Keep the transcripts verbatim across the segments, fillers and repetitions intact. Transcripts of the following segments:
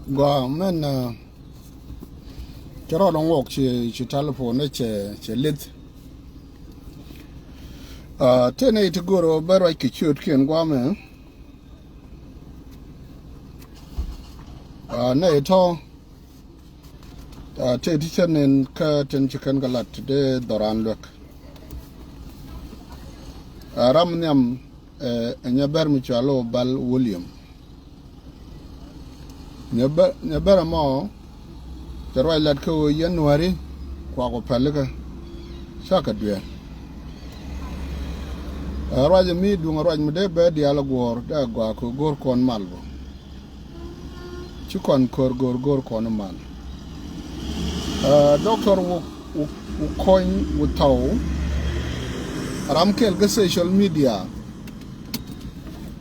Gua mɛn, ah, cɛ rɔɔdɛ ŋuɔk ci, ci telephone ni cɛ, cɛ lith. Ah, tëë nɛy ti go̱r ɣöö bä ruac kɛ ciötkiɛn guamɛ. Ah, nɛy tɔ̱, ah, tëë ti cä nɛn kä tin ci kɛn kɛ lat ti dee dhɔran luɛk. Ah, ram nhiam, eh, ɛ nyɛ bɛr mi cɔal ɣöö Bal William. Nyɛ bɛ, nyɛ bɛr ɛmɔ, cɛ ruac lat kä ɣöö yɛn Nuääri, kuak ɔ pälikä, cakɛ dueer. Ɛ ruac ɛmi duŋ ɛ ruac mi dee bɛ diaal ɛ guɔ̱ɔ̱r, dee ɛ gɔaa kɛ ɣöö go̱o̱r kɔn mal bä. Ci kɔn ko̱r go̱o̱r, go̱o̱r kɔn mal. Ɛ, Doctor Wu, Wu, Wu Kony Wu Thɔw, ram kɛl kä social media,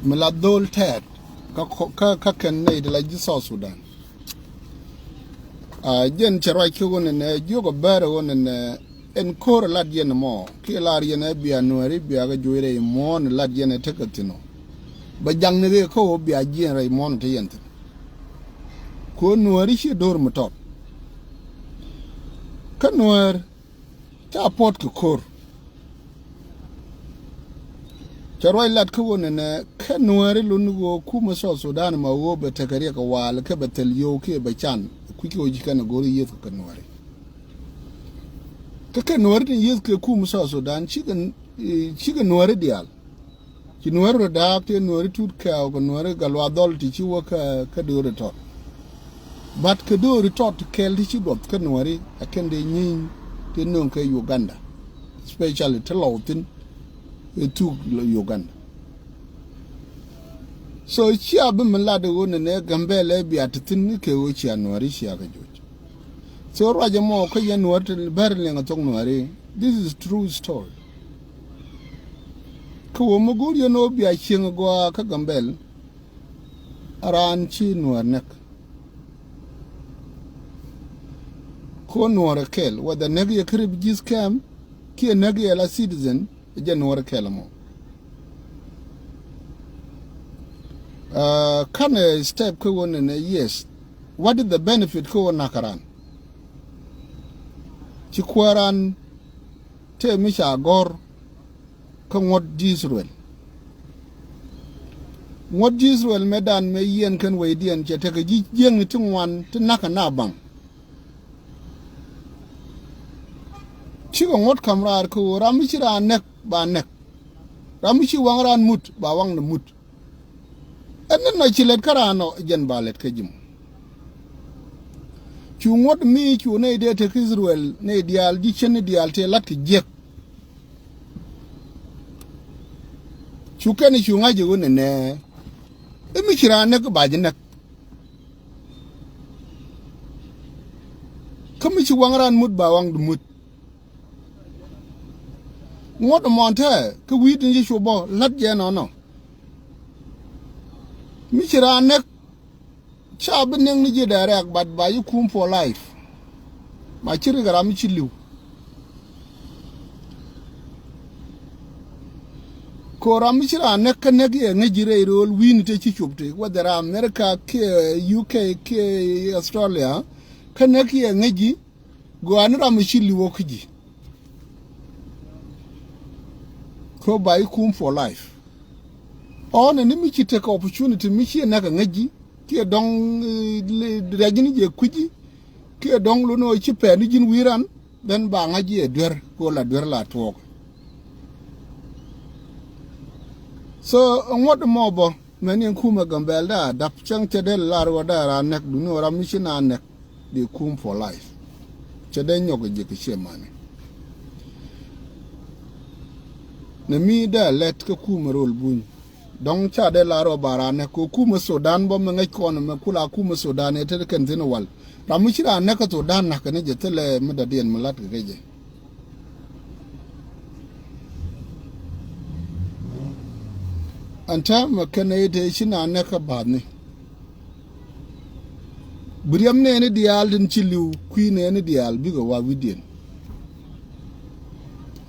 mi la dho̱l tɛɛt kä, kä, kä kɛn nɛy ti la ji̱ South Sudan. Ah, jɛn cɛ ruac kä ɣöö nɛnɛ, jiök ɛ bäär ɣöö nɛnɛ, ɛn ko̱r ɛ lat yɛn ɛmɔ, kiɛ lar yɛn ɛ bia Nuääri, bia kɛ juɔc rɛy muɔ̱ɔ̱n ɛ lat yɛn ɛ tekɛ thi̱n ɔ. Bɛ jaŋni ɣëë kä ɣöö bia jiɛn rɛy muɔ̱ɔ̱n ɛ te yɛn thi̱n. Kɛ ɣöö Nuääri ciɛ do̱r mi tɔt. Kä Nuäär ca puɔ̱t kɛ ko̱r. Cɛ ruac lat kä ɣöö nɛnɛ, kä Nuääri luni ɣöö kumɛ South Sudan ma ɣöö bɛ tekɛ riɛk kɛ waal kä bɛ thil yio̱w kiɛ bɛ can. Kui̱c kɛ ɣöö ci kɛn ɛ go̱r yiëth kɛ Nuääri. Kä kɛ Nuääri tin yiëth kɛ kumɛ South Sudan cikɛ, eh, cikɛ Nuääri diaal. Ci Nuääri rɔ da̱a̱k, tëë Nuääri Tut Kɛɛw kɛ Nuääri Gatluak Dhɔl ti ci wä kä, kä dööri tɔt. But kɛ dööri tɔt kɛl ti ci duɔth kä Nuääri, a kɛn dee nyieeny ti nöŋ kɛ Uganda. Especially ti lɔw thi̱n, ɛ thuk Uganda. So cia bi mi lat ɣöö nɛnɛ Gambɛl ɛ bia ti thi̱n kɛ ɣöö cia Nuääri cia kɛ joc. So ruac ɛmɔ kä yɛn Nuäär ti bɛr liɛŋ a thok Nuääri. This is true story. Kä wä mi go̱o̱r yɛn ɣöö bia cieŋ a gɔaa kä Gambɛl, a raan ci Nuäär näk. Kä Nuäär ɛ kɛl, whether näk yɛ kä refugee camp, kiɛ näk yɛ la citizen, ɛ jɛ Nuäär ɛ kɛl ɛmɔ. Ah, kanɛ step kä wä nɛnɛ, yes. What is the benefit kä wä nakä ran? Ci kuääran tëë mi ca gɔ̱r kä ŋuɔ̱t ji̱ Israel. Ŋuɔ̱t ji̱ Israel mëë dan mëë yiɛn kɛn wecdiɛn cɛ tekɛ ji̱ jiäkni ti ŋuan ti na̱k kɛ na baŋ. Cikɛ ŋuɔ̱t ka̱m raar kä ɣöö ram mi ci raan näk ba näk. Ram mi ci waŋ raan mut ba waŋdɛ mut. Ɛn ni nɔ ci lɛt kä raan ɔ jɛn ba lɛt kä ji̱ mɔ. Cu ŋuɔ̱t mi cu nɛy dee tek Israel nɛy diaal ji̱ cien ni diaal tëë la̱t kɛ jiäk. Cu kɛn cu ŋa̱c i̱ ɣöö nɛnɛ, i̱ mi ci raan näk ba ji̱ näk. Kä mi ci waŋ raan mut ba waŋdu mut. Ŋuɔ̱t ɛmɔ tɛɛ kä wi̱i̱ tin ci cu bä la̱t jɛ nɔnɔ. Mi ci raan näk, ca bi näk ni ji̱ direct, but ba ji̱ kum for life. Ma ci rik ram mi ci li̱w. Ko ram mi ci raan näk kä näk yɛ ŋäc ji̱ rɛy ro̱o̱l wi̱i̱ni te ci cop te, whether America kiɛ U K kiɛ Australia, kä näk yɛ ŋäc ji̱, gɔaa ni ram mi ci li̱w ɔ kä ji̱. Ko ba ji̱ kum for life. Ɔ nɛ ni mi ci tekɛ opportunity mi ci näk a ŋäc ji̱, kiɛ dɔ̱ŋ, eh, riac ji̱n jɛ kui̱ ji̱, kiɛ dɔ̱ŋ lun ɔ ci pɛn ni ji̱n wi̱i̱ ran, then ba ŋa̱c ji̱ ɛ duer, ko la duer la tuɔɔk. So, ŋuɔ̱t mɔ bä, mɛn in kumɛ Gambɛl da dap cäŋ cɛ dee lar wä da ran näk duni wä ram mi ci na näk, dee kum for life. Cɛ dee nyɔk ji̱ kɛ ciɛ mani. Nɛ mi dee lɛt kä kumɛ rol buny. Dɔ̱ŋ ca dee lar ɔ ba ran nɛ kɛ kumɛ Sudan bä mɛ ŋäc kɔn mɛ kula kumɛ Sudan ɛ te kɛn thi̱n wal. Ram mi ci ran nɛ kä Sudan nak kɛ ni jɛ thilɛ mi dɔ̱diɛn mi lat kɛ kɛ jɛ. Ɛn täämɛ kɛn ɛ te ci na nɛ kä bathni. Bi riɛm nɛɛni diaal tin ci li̱w kui̱ nɛɛni diaal bikɛ wa wi̱diɛn.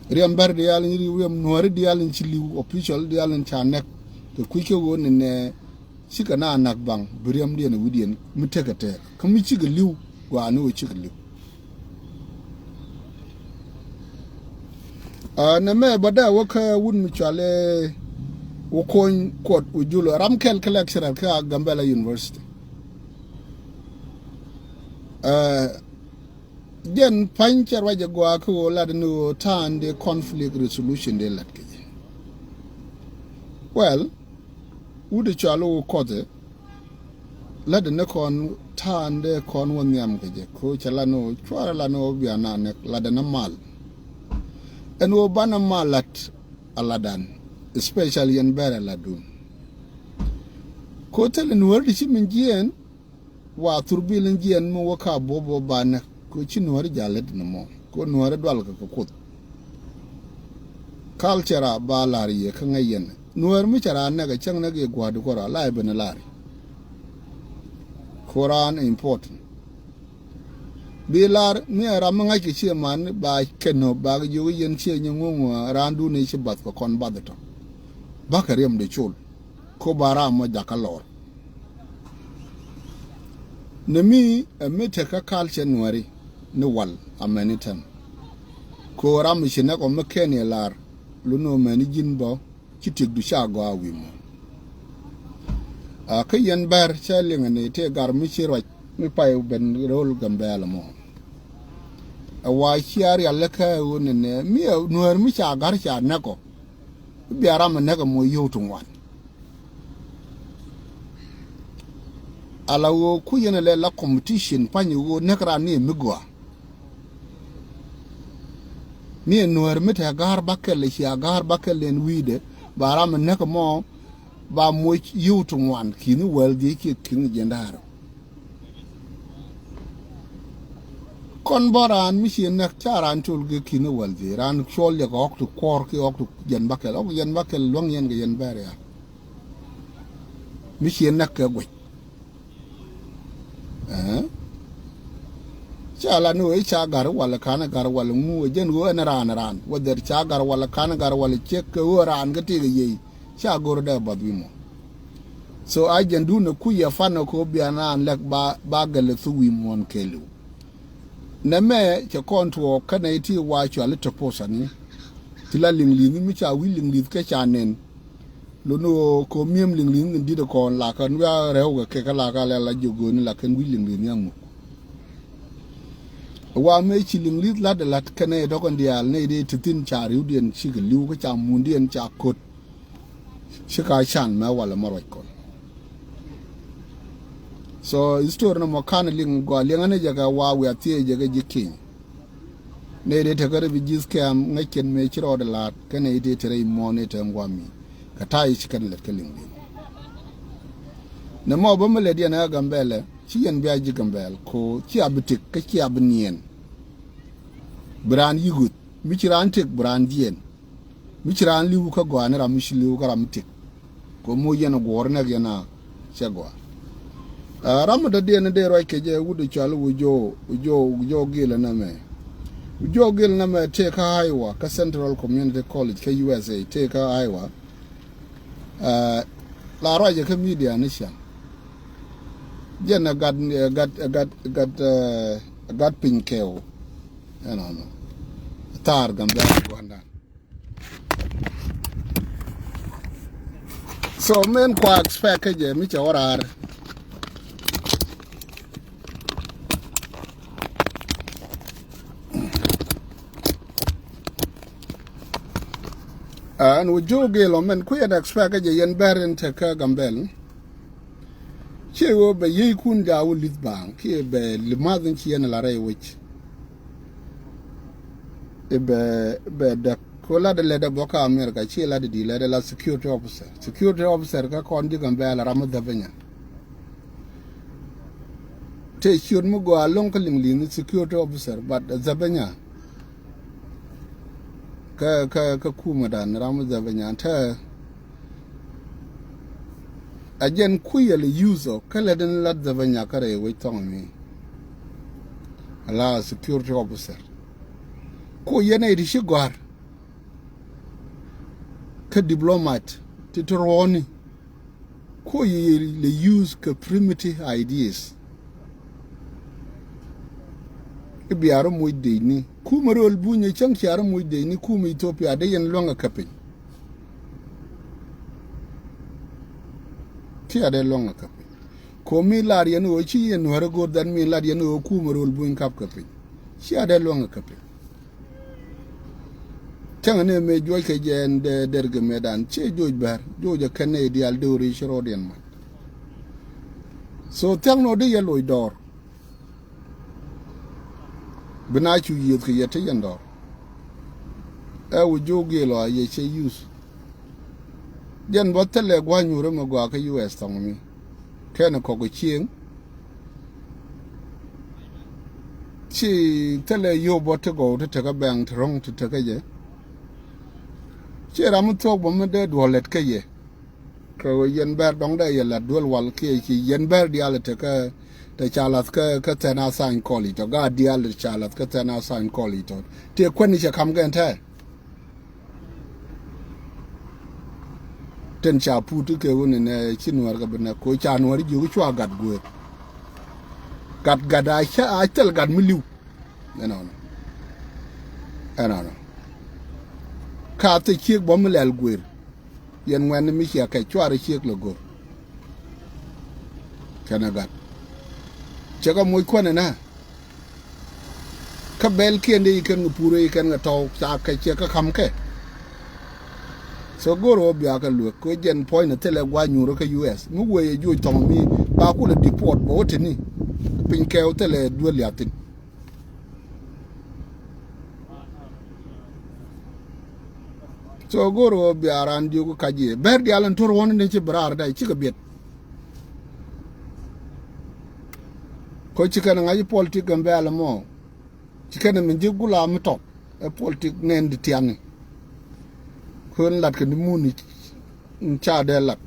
Riɛm bɛr diaal in riw riɛm nuääri diaal in ci li̱w official diaal in ca nɛk kɛ kui̱ kɛ ɣöö ni nɛ cikɛ na nak baŋ bi riɛmdiɛn wi̱diɛn mi tekɛ tɛɛk kä mi cikɛ li̱w gua̱a̱ni wä cikɛ li̱w. Aa, nɛ mɛ bä dee wä kä wut mi cual i̱ wä kony kuɔt wä jul ram kɛl kä lecturer kä Gambela University. Aa, jɛn pa̱ny cɛ ruac ɛ gɔaa kä ɣöö lat ni ɣöö ta̱a̱n dee conflict resolution dee lat kɛ jɛ. Well, wut ɛ cɔal i̱ wä kɔthɛ, lat ni kɔn ta̱a̱n dee kɔn wä nhiam kɛ jɛ, ko cɛ lat ni ɣöö cuarɛ lat ni ɣöö bia na nɛk lat ni mal. Ɛn ɣöö banɛ mal lat a latdan, especially yɛn bɛrɛ latdun. Ko thilɛ nuɔ̱ɔ̱ri ti ci min jiɛɛn, wa thurbil in jiɛn mi wä ka buɔ̱p wä ba nɛk, ko ci nuɔ̱ɔ̱ri ja̱l lät ni mɔ, ko nuɔ̱ɔ̱ri dual kɛ kɛ kuoth. Culture a ba la̱r yɛ kä ŋäc yɛn. Nuɔ̱ɔ̱ri mi cɛ raan nɛk a cäŋ nɛk yɛ gua̱a̱r di kɔ raan la yɛ ben la̱r. Ko raan important. Bi lar mi ɛ ram mi ŋa̱c kɛ ciɛ man ba kɛ nöp ba kɛ jiök yɛn ciɛ nyi ŋuŋ raan dun i̱ ci bath kɛ kɔn bath tɔ. Bakɛ riɛm de col. Ko ba ram mɔ jakä lɔr. Ni mi ɛ mi tekä culture nuɛri ni wal amɛni tɛm. Ko ram mi ci nɛk ɔ mi kɛn yɛ lar. Luni ɔ mɛni ji̱n bɔ. Ci tiekdu ca gɔaa wi̱i̱ muɔ̱ɔ̱n. A kä yɛn bɛr cɛ liŋɛ ni tëë gar mi ci ruac mi pay ben ro̱l Gambɛɛl mɔ. Ɛ wa cia rial lä kä ɣöö nɛnɛ mi ɛ nuäär mi ca gar ca näk ɔ. Bia ram ɛ näk ɛ mɔ yio̱w ti ŋuan. Ala ɣöö ku yɛn ɛ lɛ la competition pa̱ny ɣöö näk ran ni ɛ mi gɔaa. Mi ɛ nuäär mi te ga̱a̱r bakɛl ɛ cia ga̱a̱r bakɛl ɛn wi̱i̱dɛ ba ram ɛ näk mɔ ba moc yio̱w ti ŋuan ki̱ni wäl dhiec kiɛ ki̱ni jiɛn da̱a̱r. Kɔn bä raan mi ci näk ca raan col kɛ ki̱ni wäl dhiec raan cɔl yɛ kɛ ɣɔk ti kuɔr kiɛ ɣɔk ti jiɛn bakɛl ɣɔk jiɛn bakɛl luäŋ yɛn kɛ yɛn bɛr ya. Mi ci näk kɛ guec. Ɛɛ? Ca la ni ɣöö i̱ ca gar walɛ ka̱n gar walɛ ŋu ɛ jɛn ɣöö ɛn raan raan whether ca gar walɛ ka̱n gar walɛ ciek kɛ ɣöö raan kä tëëk ɛ yiey ca go̱r dee bath wi̱i̱ muɔ̱ɔ̱n. So a jɛn duun ɛ kuc ɛ fan ɛ ko̱ bian raan lɛk ba, ba gɛl ɛ thuk wi̱i̱ muɔ̱ɔ̱n kɛɛliw. Nɛmɛ cɛ kɔn tuɔɔk kɛnɛ ti wa cuali te posani. Ti la liŋ li̱th mi ca wi̱c liŋ li̱th kɛ ca nɛn. Luni ɣöö ko̱ mi̱em liŋ li̱th ni di̱t kɔn la kɛn wi̱a rɛw kɛ kɛ kɛ la ka lɛ la jiök gööni la kɛn wi̱c liŋ li̱th ni aŋuk. Wa mëë ci liŋ li̱th la̱t ɛ la̱t kɛnɛ dɔ̱kɛn diaal nɛy dee ti thi̱n ca ri̱wdiɛn cikɛ li̱w kä ca mundiɛn ca ko̱t. Ci ka can mɛ walɛ mɛ ruac kɔn. So history ni mɔ kan liŋ gɔaa liŋä ni jɛ kɛ wa wi̱a thiee jɛ kɛ ji̱ ki̱ny. Nɛy dee tekɛ refugees camp ŋäc kɛn mëë ci rɔɔdɛ la̱a̱t kɛn nɛy dee te rɛy muɔ̱ɔ̱n i̱ te ŋuami. Kɛ ta̱a̱ i̱ ci kɛn lɛt kä liŋ liŋ. Nɛ mɔ bä mi lɛt yɛn ɛ Gambɛlɛ ci yɛn bia ji̱ Gambɛl ko cia bi tik kä cia bi niɛn. Bi raan yi̱ ɣöth mi ci raan tik bi raan jiɛn. Mi ci raan li̱w kä gɔaa ni ram mi ci li̱w kä ram mi tik. Kɛ moc yɛn a guɔ̱ɔ̱r nɛk yɛn a cɛ gɔaa. Aa, ram mi dɔ̱diɛn ni dee ruac kɛ jɛ wut i̱ cɔal i̱ Wujoo, Wujoo, Wujoo Gil ɛnɛ mɛ. Wujoo Gil ɛnɛ mɛ tëë kä Iowa kä Central Community College kä U S A tëë kä Iowa. Aa, la ruacɛ kä media ni ciaŋ. Jɛn ɛ gat, ɛ gat, ɛ gat, ɛ gat, ɛ gat piny kɛw. Ɛnɔnɔ. Thaar Gambɛla gua̱ndan. So min kua expect kä jɛ mi cɛ wä raar. Ɛn Wujoo Gil ɔ min ku yɛn expect kä jɛ yɛn bɛr in te kä Gambɛl. Ciɛ ɣöö bɛ yiëëkun jaak wä li̱th baaŋ kiɛ bɛ li̱math in ci yɛn la rɛy wec. I̱ bɛ, bɛ däk ko lat ilɛt ɛ bɔkä America ciɛ lat idi lɛt ila security officer. Security officer kä kɔn ji̱ Gambɛla ram mi dhäpä nya. Tëë ciöt mi gɔaa lo̱ŋ kä liŋ li̱ŋ security officer but dhäpä nya. Kä, kä, kä kumädan ram mi dhäpä nya te. A jɛn kui̱ a lɛ use ɔ kä lɛ den lat dhäpä nya kä rɛy wec thɔŋ mi. Ala security officer. Ku yɛn a iti ci gɔ̱a̱r. Kä diplomat ti ti ruɔ̱ɔ̱ni. Kuɔ yɛ lɛ use kɛ primitive ideas. I̱ bia rɔ moc dec ni kumɛ rööl bunyɛ cäŋ cia rɔ moc dec ni kumɛ Ethiopia dee yɛn luäŋ ɛ käpiny. Cia dee luäŋ ɛ käpiny. Komi lar yɛn ɣöö ci yɛn nuäärä go̱o̱r dhan mi lar yɛn ɣöö kumɛ rööl buny kap käpiny. Cia dee luäŋ ɛ käpiny. Cäŋ ni mëë juɔc kɛ jɛ ɛn dee derkɛ mëëdan ciɛ juɔc bär juɔc ɛ kɛn nɛy diaal dee wä ri̱c ci rɔɔdiɛn mac. So thia̱k nɔ di yɛ loc dɔɔr. Bi na cu yiëth kɛ yɛ te yɛn dɔɔr. Ɛ wi̱c jo̱o̱k giël ɔ a yɛ cɛ yuth. Jɛn bä thilɛ gua̱ny nyuurä mi gɔaa kä U S thɔŋ mi kɛn kɔk cieŋ. Ci thilɛ yio̱w bä ti gɔw ti tekä bɛŋ ti ro̱ŋ ti tekä jɛ. Ci ram mi thuɔ̱k bä mi dee duɔl lɛt kä yɛ. Kɛ ɣöö yɛn bɛr dɔ̱ŋ dee yɛ lat duel wal kiɛ ci yɛn bɛr diaal tekä te ca lath kä kä thɛn a tha̱a̱ny kɔl itɔ gaat diaal te ca lath kä thɛn a tha̱a̱ny kɔl itɔ. Tëë kuɛn ni cɛ ka̱m kɛn tɛɛ. Tin ca put kɛ wun in ci nuɔr kɛ bi nɛ ko ca nuɔr jiök cua gat guer. Gat gat a ca a thil gat mi liw. Ɛnɔnɔ. Ɛnɔnɔ. Ka thil ciek bɔ mi lɛl guer. Yɛn ŋuɛn mi cia kɛ cuarɛ ciek lɛ gor. Kɛn a gat. Cɛ kɛ moc kuɛn ɛnɛ. Kä bɛl kiɛn dee ikɛn kɛ purɛ ikɛn kɛ tɔw ca kɛ ciɛ kä kam kɛ. So go̱r ɣöö bia kɛ luek kɛ jɛn puɔ̱ny ni thilɛ gua̱c nyuurä kä U S mi wee yɛ juɔc thɔŋ mi ba kulɛ deport bɛ wä tini. Piny kɛɛw thilɛ duel yathin. So go̱r ɣöö bia raan diök kac yɛ bɛr diaal in tur wän ni ci bi raar dai cikɛ biɛt. Ko ci kɛn ŋa̱c politik Gambɛl mɔ. Ci kɛn mi ji̱ gula mi tɔk ɛ politik nɛn di tiani. Kön lat kɛ ni mun in ca dee lat.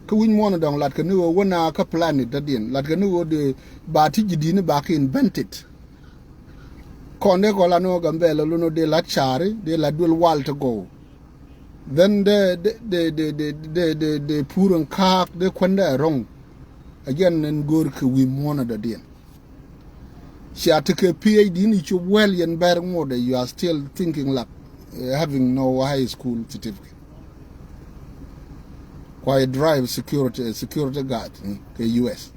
Kä wi̱c muɔ̱n dɔ̱ŋ lat kɛ ni ɣöö wä na kä planet dädiɛn lat kɛ ni ɣöö dee ba ti ji̱ di̱t ni ba kɛ invented. Kɔn dee kɔ lat ni ɣöö Gambɛl lun ɣöö dee lat caari dee lat duel wal ti gɔw. Then dee dee dee dee pur in kaak dee kuändɛ ro̱ŋ. A jɛn in go̱o̱r kɛ wi̱i̱ muɔ̱n dädiɛn. Cia tekɛ P H D ni cop well yɛn bɛr ŋot, you are still thinking like uh, having no high school certificate. Kua drive security, security guard ni kɛ U S.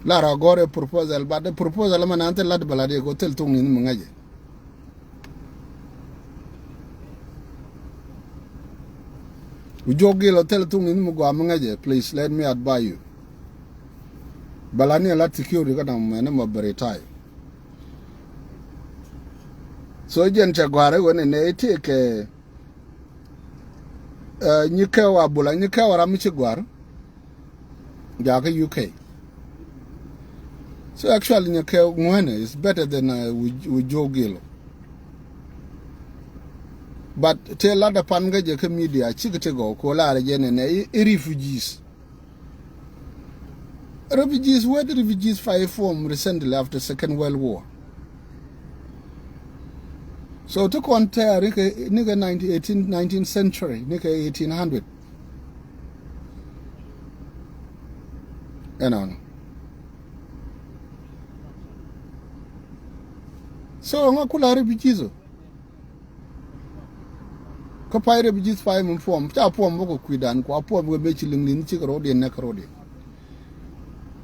Lar a gɔr ɛ proposal, but the proposal man an thil lat bala de ko thil thuk ni mi ŋa̱cɛ. Wi jok gil ɔ thil thuk ni mi gua mi ŋa̱cɛ, please let me advise you. Bala ni a lat security ka dam mɛn ma beri tai. So jɛn cɛ guare wene ne iti kɛ uh, nyi kɛ wa bula nyi kɛ wa ram mi ci guar. Jakä U K. So actually nyɛ kɛ ŋuɛnɛ is better than uh, wi wi jok gil. But te lat a pan kä jɛ kä media cik te gɔw ko lar jɛ nɛ nɛ i, i refugees. Refugees where the refugees fight from recently after Second World War. So ti kɔn tɛɛr ni kɛ ni kɛ nineteen, eighteen, nineteenth century ni kɛ eighteen hundred. Ɛnɔnɔ. So ŋa kula refugees o. Kä pay refugees pay mi puɔm ca puɔm bä kɛ kui̱dan kua puɔm kɛ mëë ci liŋ liŋ cikɛ ro̱diɛn nɛk kɛ ro̱diɛn.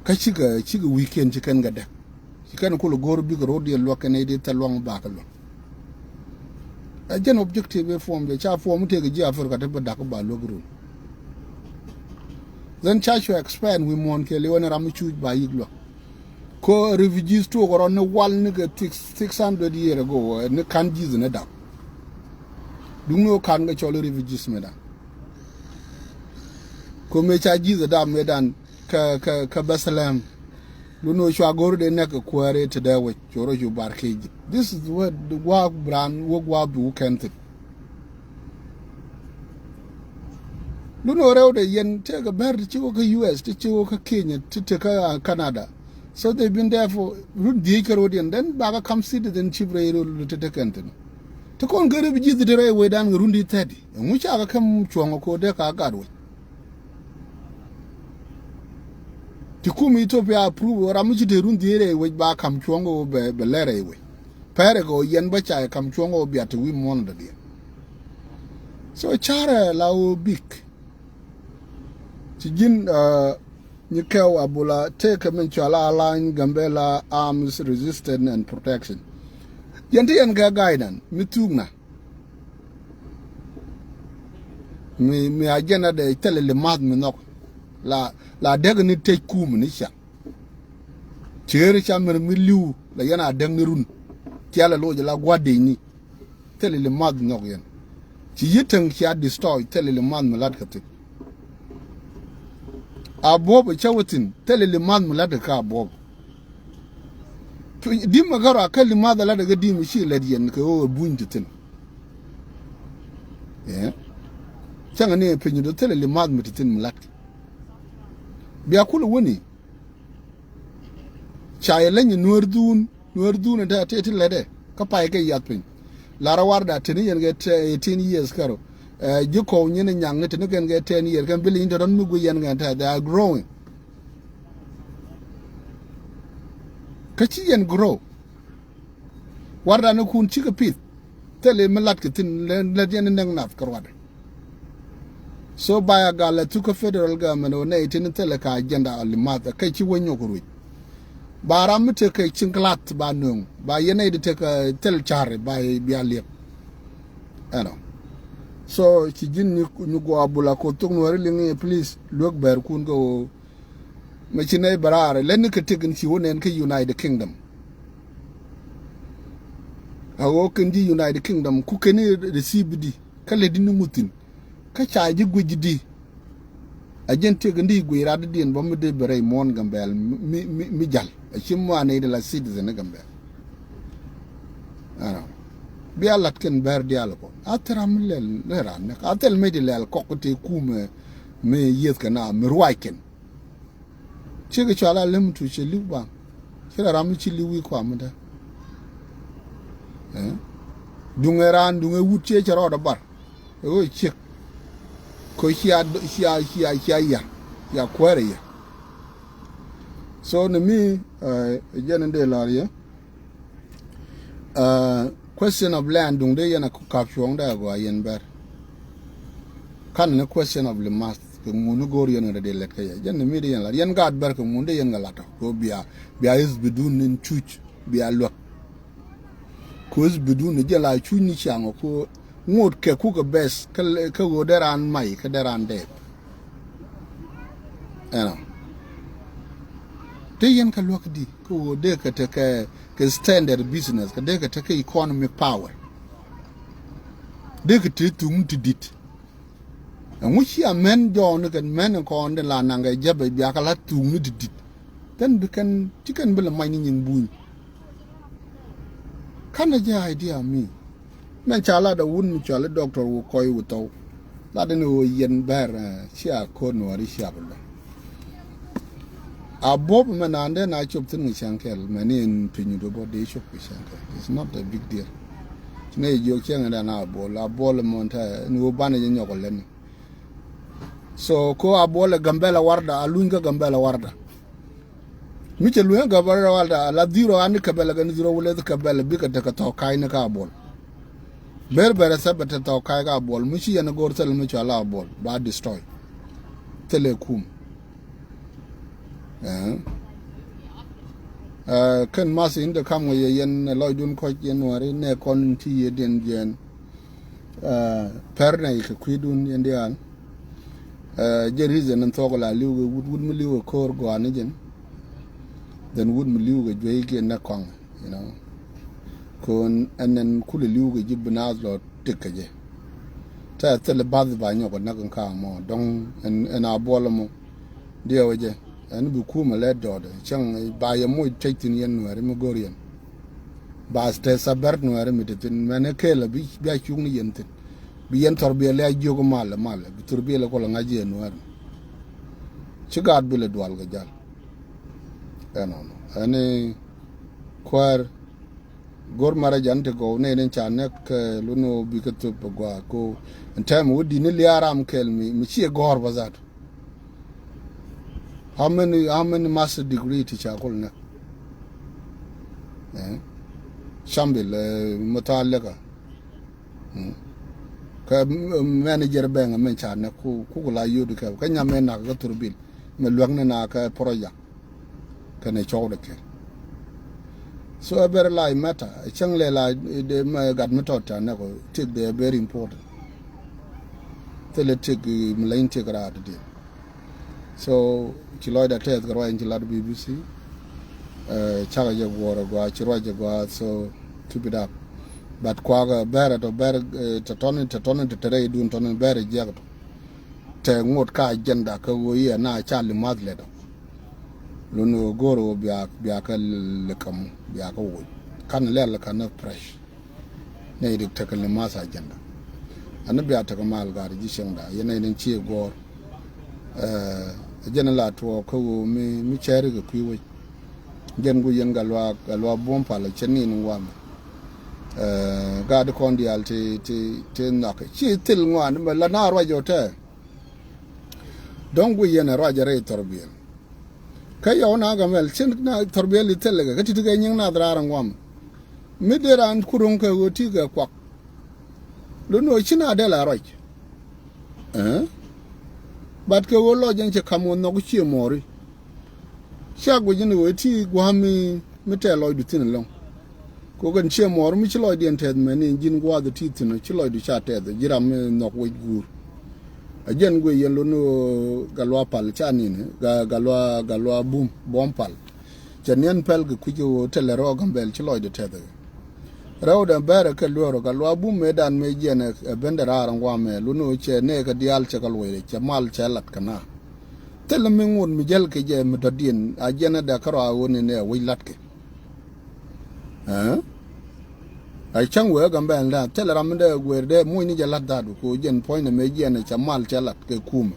Kä cikɛ cikɛ weekend ci kɛn kɛ däk. Ci kɛn kulɛ go̱o̱r bikɛ ro̱diɛn luäk kɛn i̱ di thil luaŋ bakɛ luäk. Ɛ jɛn objective ɛ puɔm jɛ ca puɔm tekɛ ji̱ Africa ti bä da̱k ba luäk run. Then ca cu expand wi̱i̱ muɔ̱ɔ̱n kɛ liwä ni ram mi cuuc ba yik luäk. Ko refugees tuɔk rɔ ni wal ni kɛ six, six hundred year ago ni kan Jesus ni dap. Duŋ ni wä kan kɛ cɔl refugees mi dan. Ko mëë ca Jesus dap mi dan kɛ, kɛ, kɛ Bethlehem. Lun wä cua go̱r de nɛk kɛ kuääri ti dee wec cor wä cu bar kec. This is what the gua̱a̱k bran wä gua̱a̱k bi wä kɛn thin. Lun wä rɛw de yɛn tekɛ bɛr ti ci wä kä U S ti ci wä kä Kenya ti te kä Canada. So they been there for run dhiec kä road yɛn then bakä kam citizenship rɛy road ti te kɛn thin. Ti kɔn kä refugees ti rɛy wecdan kɛ run di thirty. Ɛŋu cakɛ käm cuɔ̱ŋ ɛ ko̱dɛ ka gat wec. Ti kum Ethiopia approve ram mi ci te run dhieer ɛ wec ba kam cuɔ̱ŋ ɣöö bɛ, bɛ lɛr ɛ wec. Pɛrɛ kɛ ɣöö yɛn bä ca ɛ kam cuɔ̱ŋ ɣöö bia te wi̱i̱ muɔ̱ɔ̱n dɔ̱diɛn. So carɛ la ɣöö bik. Ci ji̱n, uh, nyi kɛw Abula tëëkɛ min cɔal a Alliance Gambella Arms Resistance and Protection. Yɛn ti yɛn kɛ guidance mi thuukna. Mi, mi agenda dɛ thilɛ limath mi nhɔk. La, la dek ni tec kum ni ciaŋ. Ci ɣer ca mɛr mi li̱w la yɛn a dek ni run. Cia la loc la gua̱decni. Thilɛ limath nhɔk yɛn. Ci yi̱ täŋ cia destroy thilɛ limath mi la̱t kä thi̱n. A buɔ̱p cä wä thi̱n thilɛ limath mi la̱t kä a buɔ̱p. Di̱t mi kä rɔ a kä limath a lat a kä di̱t mi ci lɛt yɛn kɛ ɣöö ɛ buny ti thi̱n. Ɛ cäŋ ni piny dɔ thilɛ limath mi ti thi̱n mi lat. Bia kulɛ wäni. Ca yɛ leny nuäär dhuun, nuäär dhuun in te a tëë ti lɛtdɛ kä pay kɛ yath piny. Lar a warda teni yɛn kɛ eighteen years kärɔ. Ɛ ji̱ kɔw nyin in nyaŋ ni teni kɛn kɛ ten years kɛn bi leny te rɔ̱n mi guic yɛn kɛn te, they are growing. Kä ci yɛn grow. Warda ni kun cikɛ pith. Thilɛ mi lat kɛ thi̱n lɛ, lɛ yɛn ni nɛŋ nath kä ruadɛ. So ba ya gal lɛ thuk kä federal government ɔ nɛy tin thilɛ ka agenda ɔ limath kä ci wä nyɔk ruec. Ba ram mi tekɛ cin class ba nöŋ ba yɛn nɛy di tekɛ thil car ba bia liep. Ɛnɔ. So ci ji̱n ni, ni guɔ Abula ko thuk Nuäri liŋ i̱, please luek bɛɛr kun kɛ ɣöö mɛ ci nɛy bɛ raar lɛn ni kɛ tek in ci wä nɛn kä United Kingdom. A ɣöö kɛn ji̱ United Kingdom ku kɛn i̱ receive di kä lɛ di ni ŋuthin. Kä ca ji̱ guic di. A jɛn tiek in di guic rat di diɛn bä mi dee bɛ rɛy muɔ̱ɔ̱n Gambɛl mi, mi, mi jal. A ci muɔ̱ɔ̱n i̱ di la citizen ni Gambɛl. Ɛnɔ. Bia lat kɛn bɛr diaal kɔ. A thil ram mi lɛl, lɛl ran nɛk. A thil mi di lɛl kɔk ti kumɛ mi yieth kɛ na mi ruac kɛn. Cikɛ cɔal a lem tu cɛ li̱w baŋ. Ci la ram mi ci li̱w wi̱i̱ kɔam mi dä. Ɛ? Duŋɛ raan, duŋɛ wut ciɛ cɛ rɔɔdɛ bar. Ɛ ɣöö ciek. Kɔ cia, cia, cia, cia yar. Cia kuäärɛ yar. So ni mi, ɛ, jɛn in dee lar yɛ. Ɛ, question of land duŋ dee yɛn a kap cuɔ̱ɔ̱ŋ dee a gɔaa yɛn bɛr. Kan ni question of limath kɛ ŋun ni go̱o̱r yɛn kɛ dee lɛt kä yɛ. Jɛn ni mi dee yɛn lat. Yɛn gaat bɛr kɛ ŋun dee yɛn kɛ lat ɔ. Kɛ ɣöö bia, bia is bidun in cuc. Bia luäk. Kɛ is bidun in jɛ la cuc ni ciaŋ ɔ kɛ ŋot kɛ kukɛ bɛth kä, kä ɣöö dee raan may kä dee raan dɛɛp. Ɛnɔ. Te yɛn kɛ luäk di kä ɣöö dee kɛ te kɛ, kɛ standard business kɛ dee kɛ te kɛ economic power. Dee kɛ te thuŋ ti dit. Ɛŋu cia mɛn jɔɔni kɛn mɛn in kɔn di la naŋ kɛ jɛpɛ biakä la thuŋ ni ti dit. Then bi kɛn ci kɛn bi lɛ mac ni nyin buny. Kanɛ jɛ idea mi. Mɛn ca lat a wun mi cɔal i̱ doctor wu kɔc wu thɔw. Lat in ɣöö yɛn bɛr, eh, cia ko̱r Nuäri cia bi luɔ̱ŋ. A buɔ̱p mɛ naan dee na cop thi̱n kɛ cäŋ kɛl mɛ ni in piny du bä dee cop kɛ cäŋ kɛl. It's not a big deal. Ci nɛ jiök cäŋ in dee na a buɔl a buɔl mɔn tɛ in ɣöö banɛ jɛ nyɔk ɔ lɛni. So ko a buɔl ɛ Gambɛla warda a luny kä Gambɛla warda. Mi cɛ lueŋ Gambɛla warda a la dhiro an ni Gambɛla kɛn dhiro wulɛ Gambɛla bikɛ tekɛ thɔk ka̱ny ni ka a buɔl. Ber bɛrɛ thɛpɛ te thɔk ka̱ny ka a buɔl mi ci yɛn go̱r thil mi cɔal a buɔl ba destroy. Thilɛ kum. Ɛ, ɛ, kɛn math in de kam ŋɔ yɛ yɛn ɛ lɔcdun kɔc yɛn Nuäri nɛ kɔn ti yɛ diɛn jiɛn. Ɛ, pɛr nɛ ikɛ kui̱dun yɛn diaal. Ɛ, jɛ reason in thuɔk la li̱w kɛ wut, wut mi li̱w kɛ ko̱r gɔaa ni jɛn. Then wut mi li̱w kɛ juey kiɛn nɛ kɔaŋ, you know. Kɔn ɛn ɛn kulɛ li̱w kɛ ji̱ bi naath lɔ tik kɛ jɛ. Tɛ thil bath ba nyɔk kɛ näk in ka mɔ dɔ̱ŋ ɛn, ɛn a buɔl mɔ. Diɛw jɛ ɛn bi kumɛ lɛ dɔɔdɛ cäŋ ba yɛ moc tec thi̱n yɛn Nuäri mi go̱r yɛn. Ba tɛ thabɛr Nuäri mi te thi̱n mɛn ɛ kɛɛl a bi, bi a cuk ni yɛn thi̱n. Bi yɛn thɔr bi ɛ lɛ a jiök malɛ malɛ bi thur bi ɛ lɛ kuɔl ŋa̱c yɛn Nuäri. Ci gaat bi lɛ dual kɛ jal. Ɛnɔnɔ ɛn kuäär. Go̱r marɛ jan ti gɔw nɛy ni ca nɛk kɛ lun ɣöö bikɛ thöp ɛ gua̱a̱k ko. Ɛn tɛm wä di̱t ni lia̱a̱ ram kɛl mi, mi ciɛ gɔ̱r bä dhat. How many, how many master degree ti ca kul nɛ? Eh? Chambil, eh, mɛ thaal lɛka. Mm. Kä, mm, manager bɛŋ mɛ ca nɛ ku, ku la yod kɛ. Kä nyam mɛ nak kä thurbil. Mɛ luäk ni na kä project. Kɛnɛ cɔw dɛ kɛ. So a very life matter. A cäŋ lɛ la, eh, de mɛ gat mi tɔt ca nɛ kɔ. Tik de very important. Thilɛ tik, eh, mi la in tik raat di. So ci lɔcda tɛth kɛ ruac in ci lat B B C. Eh, cakɛ jɛ guɔr a gua, ci ruac a gua, so keep it up. But kuakɛ bɛrɛ tɔ bɛrɛ, eh, tɔ tɔni, tɔ tɔni, tɔ tɛrɛ idun tɔni bɛrɛ jiɛk tɔ. Tɛ ŋot ka agenda kɛ ɣöö yɛ na ca limath lɛ tɔ. Lun ɣöö go̱o̱r ɣöö bia, bia kɛ likamu, bia kɛ woc. Kan lɛl kan fresh. Nɛy rik tekɛ limath agenda. Ani bia tekɛ mal gat ji̱ cieŋda yɛn nɛy ni ci gɔ̱r. Eh, jɛn la tuɔɔk kä ɣöö mi, mi cɛɛri kɛ kui̱ wec. Jɛn guic yɛn Gatluak, Gatluak Buɔ̱m Pal cɛ ni ni wamɛ. Eh, gat kɔn diaal ti, ti, ti nhɔk ci thil ŋuan mɛ la na ruac ɔ tɛ. Dɔ̱ŋ guic yɛn a ruac a rɛy thɔrbiɛl. Kä yɔw na Gamɛl cin na thɔrbiɛl i̱ thil kɛ kä ti̱ti̱ kɛ nyiŋ na dhraar ŋuam. Mi dee raan kuro̱ŋ kɛ ɣöö ti kɛ kuak. Lun ɣöö ci na dee la ruac. Eh? Bat kɛ ɣöö lɔc ɛn cɛ kam ɣöö nhɔk ciɛ mɔɔri. Cia guic ni ɣöö ti gua̱a̱m mi, mi tɛɛ lɔcdu thi̱n ɛlɔ̱ŋ. Kɛ ɣöö kɛn ciɛ mɔɔri mi ci lɔcdiɛn tɛth mɛni ji̱n gua̱a̱th ti thi̱n ci lɔcdu ca tɛth ji̱ ram mi nhɔk wec guur. A jɛn guic yɛn lun ɣöö Gatluak Pal ca nini, Ga-, Gatluak, Gatluak Bum, Buɔ̱m Pal. Cɛ niɛn pɛl kɛ kui̱c ɣöö tɛlɛ rɔɔk Gambɛl ci lɔcdɛ tɛth kɛ. Rɛwdɛ bɛrɛ kɛ lueer ɔ Gatluak Bum mëëdan mëë jiɛn ɛ, ɛ bendɛ raar ŋuamɛ lun ɣöö cɛ nɛɛkɛ diaal cɛ kɛ luɔcdɛ cɛ mal cɛ lat kɛ na. Thilɛ mi ŋot mi jäl kɛ jɛ mi dɔ̱diɛn a jiɛn ɛ dɛ kärɔa ɣöö ni nɛ wec latkɛ. Ɛ? A cäŋ wee Gambɛl da thilɛ ram mi dee guer dee muc ni jɛ lat dhadu kɛ ɣöö jɛn puɔ̱nydɛ mëë jiɛn ɛ cɛ mal cɛ lat kɛ kumɛ.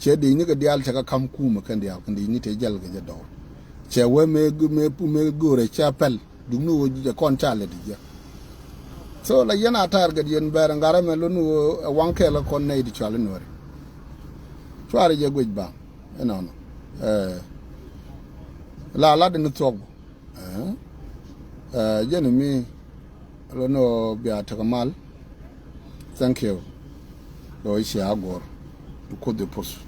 Cɛ di̱cni kɛ diaal cɛ kɛ ka̱m kumɛ kɛn diaal kɛn di̱cni tëë jäl kɛ jɛ dɔɔr. Cɛ wee mëë, mëë, mëë go̱o̱rɛ cɛ pɛl. Duk ni ɣöö jɛ kɔn ca lɛ di jɛ. So la yɛn a target yɛn bɛr ŋa̱rä mɛ lun ɣöö ɛ waŋ kɛɛl kä kɔn nɛy di cual in wɛri. Cuarɛ jɛ guic baŋ inɔnɔ. Eh. La lat in thuɔk bu. Eh. Eh, jɛn mi lun ɣöö bia tekɛ mal. Thank you. Lɔ i̱ cia go̱r. Du kuoth di puth.